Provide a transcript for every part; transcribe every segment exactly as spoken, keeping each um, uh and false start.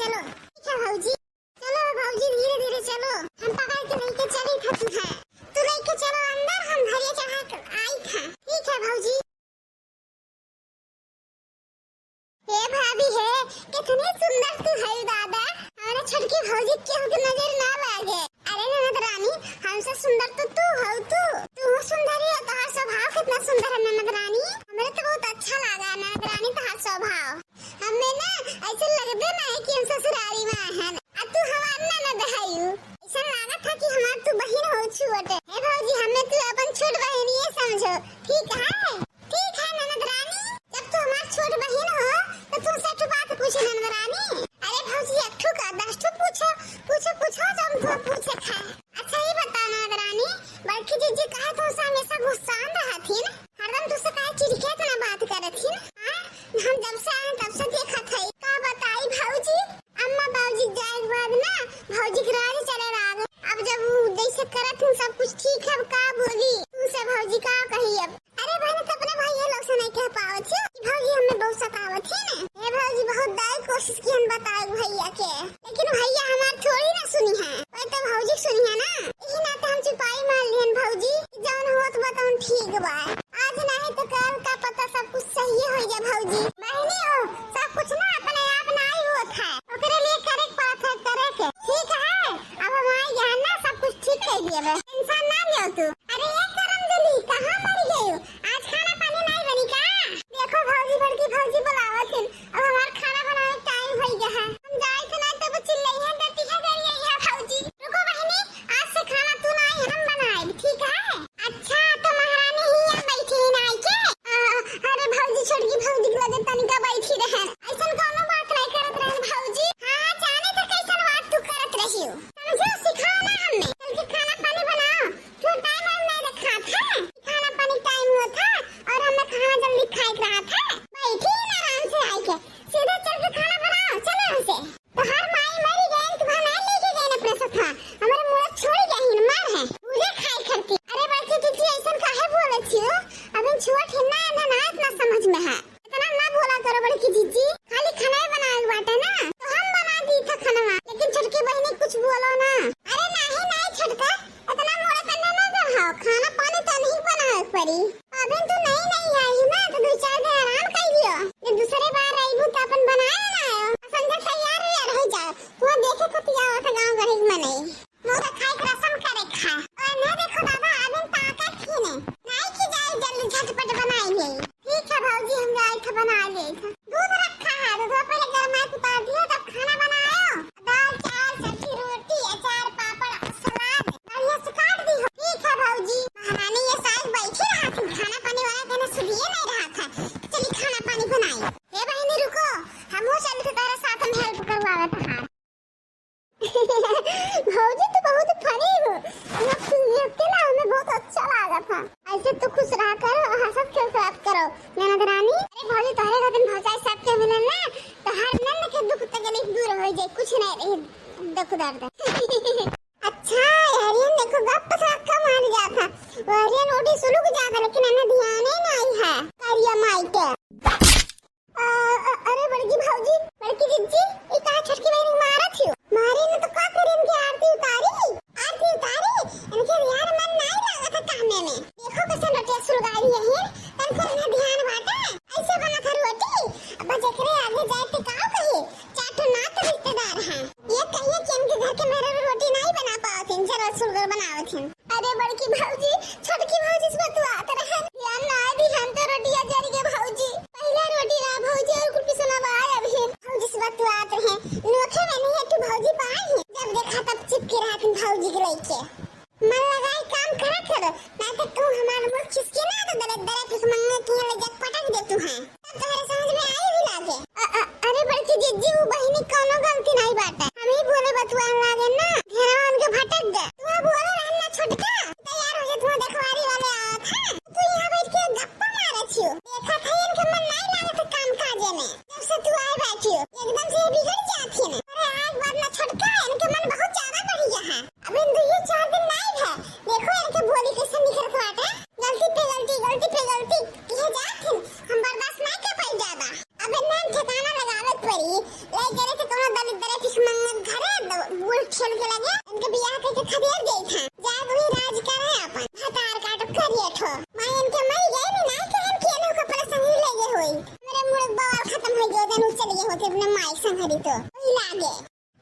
चलो। ठीक है भौजी, चलो भौजी, धीरे धीरे चलो, हम पकड़ के लेके चली था तुझे। तू लेके चलो अंदर, हम धरिया चढ़ा के आई था। ठीक है भौजी। हे भाभी हे, कितनी सुंदर तू है दादा। हमारे छोटकी भौजी केहू के नजर ना लागे। अरे ननद रानी, हमसे सुंदर तो तू हो तू। तू सुंदर ही हो, तोहार स्वभाव कितना सुंदर है ननद रानी। हमरे तो बहुत अच्छा लगा ननद रानी तोहार स्वभाव। हमें ना ऐसे लगते ना है कि हम ससुरारी में आए हैं। आ तू हमार ननद है यू। ऐसा लागत है कि हमार तू बहिन हो छोट। हे भौजी, हमें तू अपन छोट बहिन ये समझो, ठीक है? ठीक है ननद रानी, जब तू हमार छोट बहिन हो, तो तुमसे एक ठो बात पूछे ननद रानी। अरे भौजी, एक ठो का दस ठो पूछो, पूछो, पूछो, जो हम तुमसे पूछे खाए। अच्छा, ये बताओ ननद रानी, बड़की जीजी काहे तुमसे हमेशा गुस्सान रहत हिन? हरदम तुमसे काहे चिढ़ के इतना बात करत हिन? हाँ? हम जब से आए तब से देखत है। का बताई भौजी, अम्मा बाबूजी जाए के बाद ना भौजी के राज चले लागे। अब जब वो जैसे करत हिन सब कुछ ठीक है, अब का बोली तुमसे भौजी, का कही अब? अरे बहन, तो अपने भैया लोग से नहीं कह पावत हो कि भौजी हमें बहुत सतावत है ना। हे भौजी, बहुत दाई कोशिश की हम बताए भैया के, लेकिन भैया हमार थोड़ी ना सुनी है, वही तो भौजी सुनी है ना। यही नाते हम चुपाई मार लिहन भौजी, जौन होत बा तौन ठीक बा। आज नहीं तो कल का पता सब कुछ सही हो जाए भौजी। बहनी हो, सब कुछ ना अपने आप ना ही होत है, ओकरे लिए करे के पड़त है, करे के। ठीक है, अब हम आई यहाँ ना सब कुछ ठीक कर दिए बे, टेंशन ना लियो तू। अरे ये करम जली, कहाँ मर गई हो? आज खाना पानी नहीं बनी का? देखो भौजी, बड़की भौजी बुलावत हिन, अब हमार खाना बनावे टाइम हो गया है। हम जाए थे ना तब चिल्लइया डटिया करिए यहाँ भौजी। रुको बहनी, आज से खाना तू ना ही हम बनाए, ठीक है? अच्छा, तो महारानी ही यहाँ बैठी है ना आइके? आ, अरे भौजी, छोटकी भौजी के लगे तनिका बैठी रहे। ऐसन कोनो बात नहीं करत रहे भौजी। हाँ, जाने तो कैसन बात तू करत रही हो। समझो, सिखाओ ना हमें। चल के खाना पानी बनाओ। तू टाइम वाइम नहीं रखा था। खाना पानी टाइम हुआ था और हमें खाना जल्दी खाए के रहा था। बैठी ना आराम से आइके। सीधा चल के खाना बनाओ। चलो यहाँ से। तोहार माई मरी गई, तू खाना लेके गई अपने साथ। हमारे मुड़ा छोड़ गई, मार है। मुझे खाए करती। अरे बड़की जीजी, ऐसन काहे बोले छियो? अभी छोट है ना, ना, ना इतना समझ में है। इतना ना बोला करो बड़की जीजी, खाली खाना ही बनावे के बाटे ना, तो हम बना दी था खाना, लेकिन छोटकी बहिनी कुछ बोलो ना। अरे नाही, नाही छोटका, इतना मोड़े कन्ने ना रहो, खाना पानी तो नहीं बनावे के पड़ी। अभी तू नई नई आई ना, तो दो चार दिन आराम कर लियो, ये दूसरे बार आईबू तो अपन बनाए ना आयो, समझा तैयार वैयार हो जाओ, तू देखे कतिया आवत गाँव गरीब मने। मोरा खाए के रसम करे खा। और ना देखो दादा, अभी ताकत ही नहीं। नाई की जाए जल्दी झटपट बनाई ले। ठीक है भौजी, हम जाए थे बना ले थे। दूध रखा है, दूध पहले गरमाए के उतार दियो, तब खाना बनायो। दाल, चावल, सब्जी, रोटी, अचार, पापड़, सलाद बढ़िया से काट दी हो। ठीक है भौजी। महारानी ये सास बैठी रहा थी, खाना पानी वाला कहने सुनिए नहीं रहा था। चली खाना पानी बनाई। हे बहिनी रुको, हमहू चली थे तेरे साथ में हेल्प करवावे तहार। भौजी तो बहुत फनी हो, मतलब सुनिए के ना हमें बहुत अच्छा लगा था। ऐसे तो खुश रहा करो, हंसत खेलत रहा करो ननद रानी। अरे भौजी तोहरे खातिर भौजाई सबके मिलन ना, तो हर नंद के दुख तकलीफ दूर हो जाए, कुछ नहीं रही दुख दर्द। अच्छा, हरियन देखो गप थोड़ा कम आ गया था, वो हरियन ओटी सुलुक जाता, लेकिन हमें ध्यान ही नहीं है करिया माई के। अ, अ, अरे बड़की भौजी, बड़की जिज्जी, ई काहे छोटकी बहिन के मारत हियो? मारे न तो का करी, इनके आरती उतारी, आरती उतारी, इनके यार मन नाई लागत है कामे में। देखो कैसे रोटियां सुलगाई है, तनको इन्हें ध्यान बाटे, ऐसे बनत है रोटी। अब जेकरे आगे जाए ते का कही, चार ठो नात रिश्तेदार हैं, ये कहिए कि इनके घर के मेहरारू रोटी नाई बना पावत हैं, जरा सुलगर बनावत हैं। अरे बड़की भौजी, छोटकी भौजी से बतुआत रहन। ध्यान ना दी हम तो रोटिया जर के भौजी। पहला रोटी रहा भौजी और कुल पिसना बाय अभी। भौजी से बतुआत रहन। नोखे में नहीं है तू भौजी पाए है। जब देखा तब चिपके रहत हैं भौजी के लइके। मन लगाए काम करा करो, ना तो तू हमार मुंह खिसके ना तो दरे दरे भिख मंगे के ले जग पटक दे तू है। तब तोहरे समझ में आई भी लागे। अ, अ, अरे बड़की जिज्जी, वो बहिनी कौनो गलती नहीं बाटे। हम ही बोले बतुआ लागे ना, घेरवा उनके भटक दे। तू बोले रहन ना छोटका, तैयार हो जा, तू देखवारी वाले आवत है। तू यहाँ बैठ के गप्पा मारे छियो। देखा था इनके मन नहीं लागत काम काजे में। जब से तू आए बैठी हो, एकदम से ये बिगड़ जाती है। अरे आज बात ना छोटका, इनके मन बहुत ज्यादा बढ़ गया है। अभी दुइये चार दिन नहीं है, देखो इनके बोली कैसे निकलत बाटे। गलती पे गलती, गलती पे गलती किए जात हैं। हम बर्दाश्त नहीं कर पाई ज्यादा। अब इन्हें ठिकाना लगावे के पड़ी। ले जरे के कोनो दलिद्दर भिखमंगा घरे द-, बूढ़ ठेल के लगे, इनके बियाह कइके खदेड़ देई था। जाए वही राज करे अपन, भतार काटो करिए ठो। माई इनके मरी गए भी ना, कि हम केनहू के अपने संगी ले गए होई। मेरे मुड़क बवाल खत्म हो गए, जनु चल गए होते अपने माई संगरी तो। वही लागे।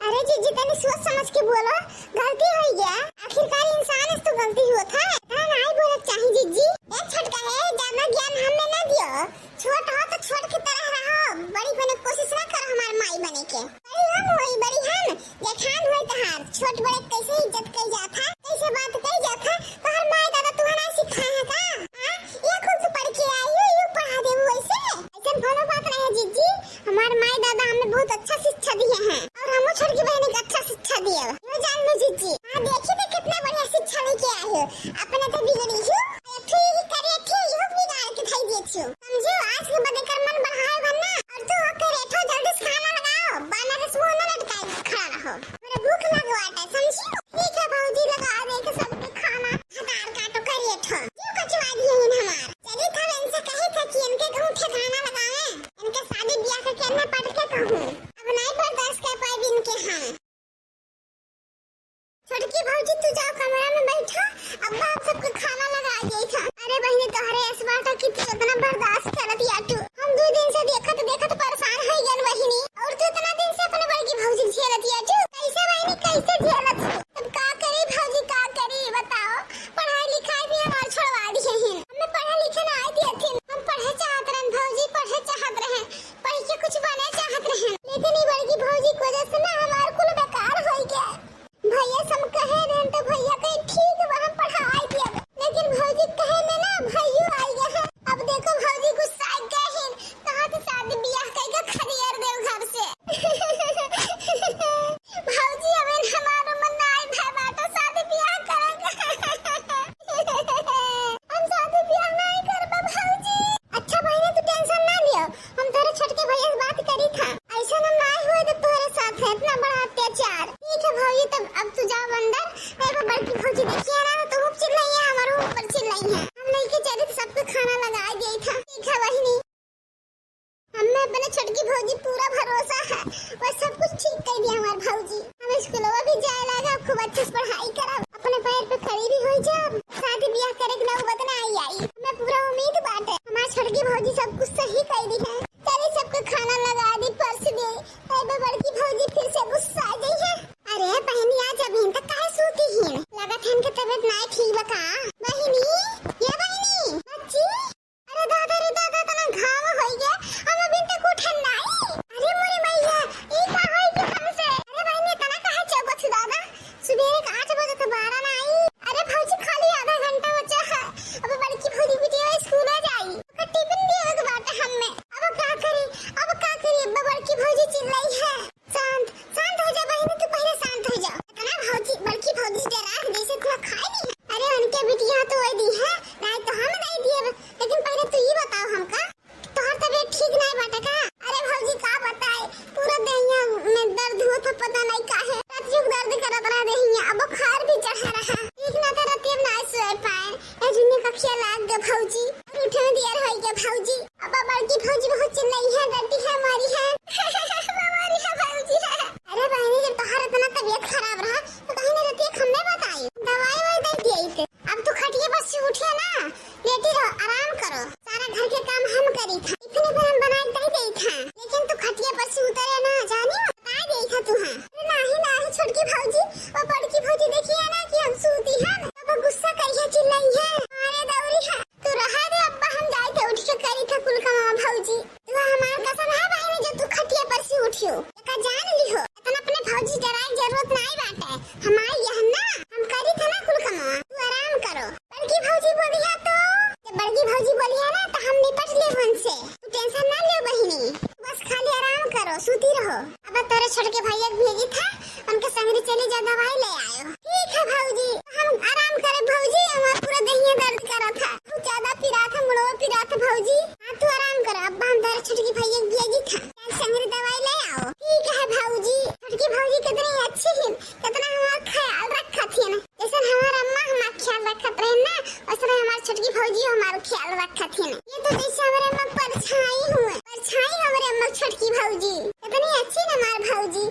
अरे जीजी, तनी सोच समझ के बोलो, गलती हो गया। आखिरकार इंसान से तो गलती होत है। इतना नाई बोलत चाही जीजी। ए छोटका है, ज्यादा ज्ञान हमें ना दियो। छोट हो तो छोट की तरह रहो, बड़ी बने कोशिश ना करो हमार माई बने के। बड़ी हम होई, बड़ी हम, जेठान होई तहार। छोट बड़े कैसे इज्जत कई जात है, कैसे बात कई जात है, तोहर माई दादा तुहरा सिखाए है का? हाँ? ये कुल से पढ़ के आई हो, यू पढ़ा दे वैसे? ऐसन कोनो बात नहीं है जीजी, हमार माई दादा हमें बहुत अच्छा शिक्षा दिए हैं और हमो छोटकी बहन के अच्छा शिक्षा दिए। यो जान लो जीजी, हाँ देखी तो कितना बढ़िया शिक्षा लेके आए हो। अपने तो बिगड़ी हो, एक ठो ये करे थे, यो बिगाड़ के धई दिए थे। समझो, आज के बाद एकर मन बढ़ाए बनना और तू ओके रेठो जल्दी से खाना लगाओ, बानर से मुंह न लटकाए खड़ा रहो। मेरे भूख लग बाटे, समझी? ठीक है भौजी, लगा दे के सबके खाना। हतार काटो करिए ठो। क्यों कचवा दिए हैं हमार? चली था इनसे कही था कि इनके कहूँ ठिकाना लगाए। इनके शादी ब्याह के केने पट के कहूँ। अब नहीं बर्दाश्त कर पाए इनके हम। छोटकी भौजी, तू जाओ कमरा में बैठो, अब्बा आप सबके खाना लगा दे था। अरे बहिनी, तोहरे ऐस बाटा कि तू इतना बर्दाश्त करत या तू। हम दो दिन से देखत देखत परेशान हो गन बहिनी, और तू इतना दिन से अपने बड़की भौजी झेलत या तू। कैसे बहिनी, कैसे झेलत हो? अब का करी भौजी, का करी बताओ, पढ़ाई लिखाई भी हमार छोड़वा दिए हिन। हमें पढ़े लिखे ना आए दिए थिन, हम पढ़े चाहत रहन भौजी, पढ़े चाहत रहन, पढ़ के कुछ बने चाहत रहन, लेकिन ई बड़की भौजी की वजह से ना हमार कुल बेकार हो गया। भैया से हम कहे रहन तो भैया कहे ठीक बा हम पढ़ाई दिया, लेकिन भौजी कहे में ना भैया आई गए हैं। अब देखो भौजी गुस्सा गए हैं, कहाँ से शादी ब्याह कइके खदेड़ देव घर से। भौजी, अबे हमार उम्र ना आई भे बाटो शादी ब्याह करे के। हम शादी ब्याह नहीं करबे भौजी। अच्छा बहिनी, तू tension ना लियो, हम तोरे छोटके भैया से बात करी था। ऐसा ना ना हुए तो तोरे साथ है इतना बड़ा अत्याचार। ठीक है भौजी, तब अब तू जाओ अंदर, एगो बड़की भौजी देखिए ना, तो खूब चिल्लाइए, हमारे ऊपर चिल्लाइए। हम लेके चली तो सबको खाना लगा गई था। ठीक है बहिनी। हमें अपने छोटकी भौजी पूरा भरोसा है, वह सब कुछ ठीक कर दिया हमार भौजी। हम स्कूलवा भी जाए लागा, खूब अच्छे से पढ़ाई करब, अपने पैर पे खड़ी भी हो जाब, शादी ब्याह करे के नौबत ना आई आई। हमें पूरा उम्मीद बाटे हमार छोटकी भौजी सब कुछ सही कर दी है। चली सबके खाना लगा दी, परस दी, तब बड़की भौजी फिर से गुस्सा आ गई है। अरे बहनी, आज अभी तक काहे सूती ही? लगत है इनके तबीयत ना ठीक बा का? बहिनी, ये बहिनी, बच्ची, अरे दादा रे दादा, तना घाव होई गया, हम अभी तक उठन नाई। अरे मोरे मैया, ई का होई गया हमसे? अरे बहिनी, तना काहे चौकत दादा? सुबह के आठ बजे तो बारह नाई। अरे भौजी, खाली आधा घंटा बचा है, अब बड़की भौजी बिटिया स्कूल जाई, ओकर टिफिन दिए के बाटे हमें। अब का करी, अब का करी, अब बड़की भौजी चिल्लाई है। शांत, शांत हो जा बहिनी, तू पहले शांत हो जा। इतना भौजी, बड़की भौजी डरा के जैसे तोरा खाए नहीं है। अरे उनके बिटिया तो वही दी है, नहीं तो हम नहीं दिए, लेकिन पहले तू ये बताओ हमका, तोहर तबीयत ठीक नहीं बाटे का? अरे भौजी का बताए, पूरा देहिया में दर्द हुआ था, पता नहीं काहे। रात जुग दर्द करत रहा देहिया, अब बुखार भी चढ़ा रहा। ठीक ना तो रतिया में ना सोए पाए। ए जुन्नी कखिया लाग गए भौजी, और उठे में देर होई गए भौजी। अब बड़की भौजी बहुत चिल्लाई है, डटी है, मारी है। मारी है भौजी है। अरे बहनी, जब तोहार इतना तबीयत खराब रहा, तो कहीं ना रतिया हमने बताई, दवाई वाई दे दिए थे। अब तू खटिया पर से उठिया ना, लेटी रहो, आराम करो। सारा घर के काम हम करी था, टिफिन उफिन हम बनाए के दे देई था, लेकिन तू खटिया पर से उतरे ना, जानी बता देई था तू। हाँ अरे नाही नाही छोटकी भौजी, वो बड़की भौजी देखिए ना कि हम सूती है, अब गुस्सा करिए, चिल्लाई है, मारे दौरी है। तू रहा दे अब्बा, हम जाए थे उठ के करी था कुल कमवा भौजी। तू हमार कसम है बहनी, जो तू खटिया पर से उठियो, एका जान लिहो। इतना अपने भौजी डराए जरूरत नाई बाटे। हमार यह ना, हम करी था ना कुल कमवा। तू आराम करो। बड़की भौजी बोली है तो, जब बड़की भौजी बोली है ना, तो हम निपट ले उनसे। तू tension ना ले बहिनी, बस खाली आराम करो, सूती रहो। अब तोरे छोटके भैया के भेजी था, उनके संगरी चली जा, दवाई ले आयो। ठीक है भौजी, हम आराम करे भौजी, हमार पूरा देहिया दर्द करा था, बहुत ज्यादा पिरा था, मुड़वा पिरा था भौजी। हाँ तू आराम कर, अब हम तोरे छोटकी भैया के भेजी था, चल संगरी दवाई ले आओ। ठीक है भौजी। छोटकी भौजी कितनी अच्छी है, कितना हमार ख्याल रखा थी ना, जैसे हमार अम्मा हमार ख्याल रखत रहे ना, वैसे हमार छोटकी भौजी हमार ख्याल रखत थी ना। ये तो जैसे हमारे अम्मा परछाई हुए, परछाई हमारे अम्मा छोटकी भौजी। कितनी अच्छी ना हमार भौजी,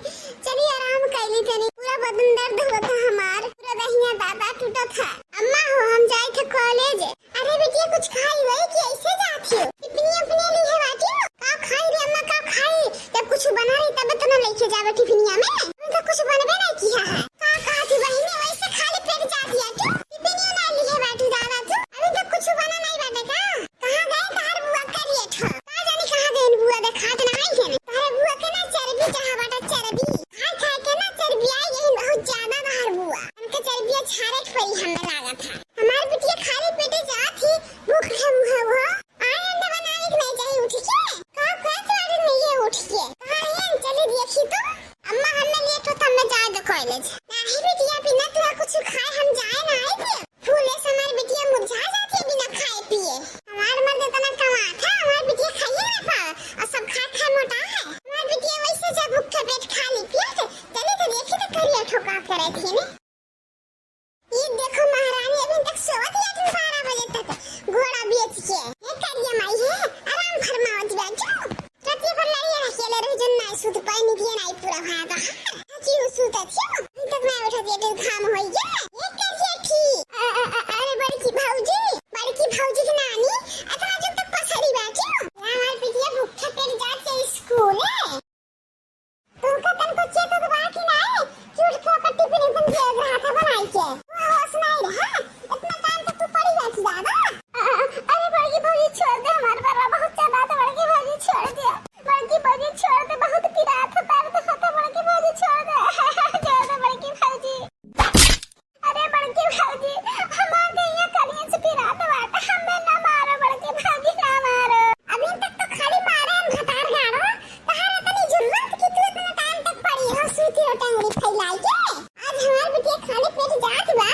जाबे टिफिनिया में, अभी तो कुछ बनबे नहीं किया है। का कहत ही बहिनी, वैसे खाली पेट जाती है क्यों? टिफिनिया ना लिए बाटू दादा तू, अभी तो कुछ बना नहीं बाटे का? कहाँ गए तोहर बुआ करिए ठो? का जानी कहाँ गए बुआ, देखात नहीं है। तोहरे बुआ के ना चर्बी चढ़ा बाटा, चर्बी। खाए खाए के ना चर्बी आई गई बहुत ज्यादा तोहर बुआ। हमके चर्बिया छाड़े के पड़ी हमें लागत है। हमार बिटिया खाली पेटे जात ही, भूख है मुँह वो। आए अंडा बनावे के नहीं चाहिए उठ के। का कहत बाटू नहीं है उठ के? कहाँ है? चली देखी तो। अम्मा, हमें लेट होता, हमें जाए दो कॉलेज। नहीं बिटिया, बिना तुरा कुछ खाए हम जाए ना आए थे। फूले से हमार बिटिया मुरझा जाती है बिना खाए पिए। हमार मर्द इतना कमात है, हमार बिटिया खाइए ना पावे और सब खा खा मोटा है। हमार बिटिया वैसे जब भूखे पेट खाली पिए थे, चली तो देखी तो करिया ठोका करे थी ने। ई देखो महारानी अभी तक सोवत ही बारह बजे तक घोड़ा बेच के। हे करिया माई हे, आराम फरमावत बैठो। रतिया भर लड़िया अकेले रही जो नाई सुत पाई, निदिया नाई पूरा भया तो हार। हची हूँ सुत अच्छी हूँ। अभी तक मैं उठा दिया तो घाम होई गया। हे करिया की, अ, अ, अ, अरे बड़की भौजी, बड़की भौजी की नानी, अतना जो तक पसरी बैठी हूँ। हमार बिटिया भूखा पेट जात के स्कूल है। तुमका तनको चेत होत बा कि नाय कि उठ के ओकर टिफिन उफिन दे रहा था बनाई के? वो होश नाय रहा, इतना टाइम तक तू पड़ी रहती दादा। अ-, अ-, अरे बड़की भौजी छोड़ दे, हमार बर्रा बहुत चबात है, बड़की भौजी छोड़ दे, बड़की भौजी छोड़ दे, बहुत पिरात है, दर्द होता, बड़की भौजी छोड़ दे, छोड़ दे बड़की भौजी। अरे बड़की भौजी, हमार देहिया कनिया से पिरात बाटे, हमें ना मारो बड़की भौजी, ना मारो। अभी तक तो खाली मारे हम भतार गाड़ो, तहार इतनी जुर्रत कि तू इतना टाइम तक पड़ी हो सूती हो टंगरी फैलाई के। आज हमार बिटिया खाली पेट जात बा,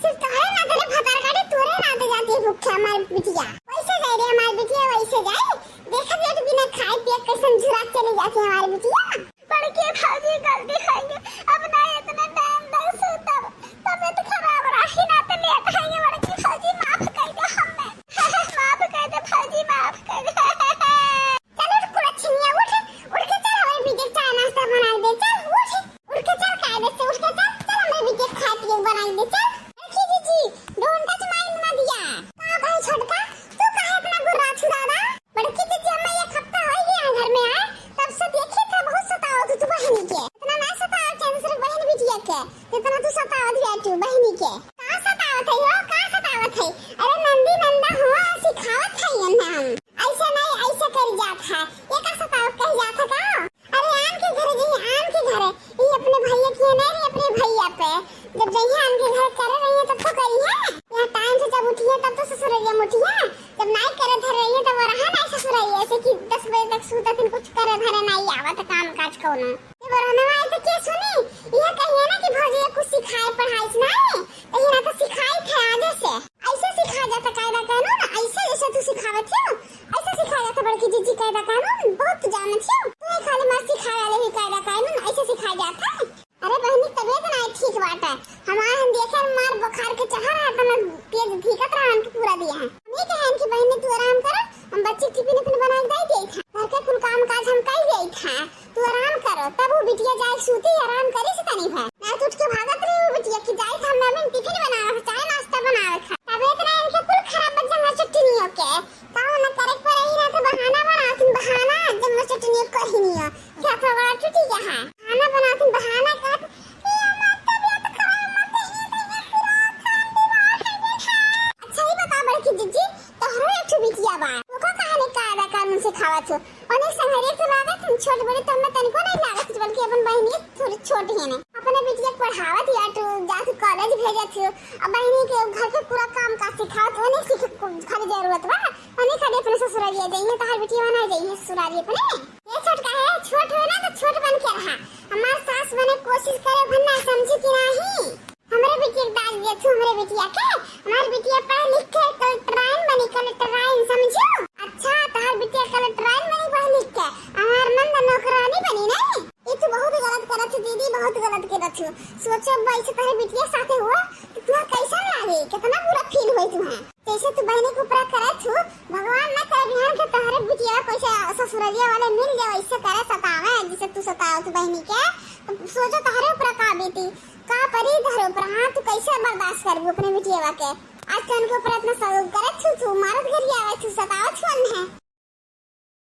सिर्फ तोहरे नाते रे भतार गाड़े, तोरे नाते जाती है भूखे हमार बिटिया। वैसे जाए रे हमार बिटिया, वैसे जाए। देखा जाए तो बिना खाए पिए कैसन झुरा चली जाती है हमार बिटिया। बड़की भौजी गलती होइगे, अब ना इतना टाइम तक सूतब, तबियत खराब रही ना तो लेट होइगे। बड़की भौजी माफ कर दे हमें, माफ कर दे भौजी, माफ कर दे। चल उठ कुलच्छिनिया उठ, उठ के चल हमारे बिटिया चाय नाश्ता बनाई दे, चल उठ, उठ के चल कायदे से उठ के चल, चल हमारे बिटिया खाए पिए बनाई दे, चल। देखी जीजी, don't touch my नदिया। का भाई छोटका, तू काहे इतना गुर्रात हू दादा? बड़की दीदी, हमें एक हफ्ता हो गया है घर में आए, तब से देखी थे बहुत सतावत हू तू बहिनी के। इतना ना सतावत है दूसरे बहन बिटिया के, जितना तू सतावत बैठू बहिनी के। का सतावत है हो, का सतावत है? अरे नंदी नंदा हो, सिखावत है इन्हें हम। ऐसे नहीं, ऐसे कर जात है। ये का सतावत कह जात है का? अरे आन के घरे जइहे, आन के घरे। ई अपने भैया के नहीं रही, अपने भैया पे। जब जइहे आन के घरे करे रहिए तब तो करिहे। यहाँ टाइम से जब उठिए तब तो ससुररिया में उठिए। जब नाई करे धरे रहिए तब वो रहा नाई ससुररिया। ऐसे कि दस बजे तक सूतत हैं, कुछ करे धरे नाई आवत काम काज कौनो। ये बरहनवा आई तो के सुनी? यह कहिए ना कि भौजी कुछ सिखाए पढ़ाई से नाई, तो ये ना तो सिखाई थे आगे से। ऐसे सिखा जाता कायदा कानून, ऐसे जैसे तू सिखावत हो, ऐसे सिखा जाता बड़की जीजी कायदा कानून, बहुत तू जानत हो। तू ही खाली मार सिखावे वाले ही कायदा कानून, ऐसे सिखा जाता। अरे बहिनी, तबियत ना ठीक बाटे हमार, हम देखे मार बुखार के चढ़ा रहा था, मैं तेज धीकत रहा, हमके पूरा दिया है। हम ये कहे कि बहिनी तू आराम कर, हम बच्ची टिफिन उफिन बना के दे देत हैं, घर के कुल काम काज हम कर देत हैं, तू आराम करो। तब वो बिटिया जाए सूती, आराम करी से तनी भर। ना तो उठ के भागत रही वो बिटिया कि जाए था, मैं भी टिफिन बनावे, चाय नाश्ता बनावे था। तबियत ना इनके कुल खराब बच्चा ना चुट्टी नहीं होके। काम ना करे के पड़े ही ना तो बहाना बनावत हैं, बहाना, जब मैं चुट्टी नहीं कही नहीं हो। क्या तो बड़ा चुट्टी क्या है? बहाना बनावत हैं, बहाना कहत, "ए, हमार तबियत खराब मत ही तो ये पूरा काम बीमार है देखा।" अच्छा ही बता बड़की जीजी, तोहरो एक ठो बिटिया बा, ओका काहे ने कायदा कानून सिखावत हो? ओने संगरे तो लागत, हम छोट बड़े तो हमें तनिको नहीं लागत, बल्कि अपन बहिनी थोड़ी छोट ही ने। अपने बिटिया के पढ़ावत या तो जाके कॉलेज भेजत हो, अब बहिनी के घर के पूरा काम काज सिखावत हो, नहीं सीखे को खाली जरूरत बा, ओने खाली अपने ससुरालिया जाइए, तहार बिटिया ना जाइए ससुरालिया अपने। ये छोट का है, छोट हो ना तो छोट बन के रहा, हमार सास बने कोशिश करे, भन्ना समझी कि नहीं? हमरे बिटिया के दाज दिया तू, हमरे बिटिया के। हमार बिटिया पढ़ लिख के कलेक्टराइन बनी, कलेक्टराइन, समझू? अच्छा, तहार बिटिया कलेक्टराइन बनी पढ़ लिख के, हमार मन तो नौकरानी बनी नहीं। ये तू बहुत गलत करत हो दीदी, बहुत गलत करत हो। सोचो भाई से तोहरे बिटिया साथे हुआ तो तुहा कैसा लागे, कितना बुरा फील होई तुहा। जैसे तू बहिनी के ऊपर करे छू, भगवान ना करे बिहान के तोहरे बिटिया कैसे ससुरलिया वाले मिल जाए, वैसे करे सतावे, जैसे तू सतावत बहिनी के। तो सोचो तोहरे ऊपर का बीती, का परी तोहरे ऊपर। हाँ, तू कैसे बर्दाश्त करबू अपने बिटिया के? आज तो उनके ऊपर इतना सलूक करे छू, तू मारत घर आवे छू, सतावत छू है।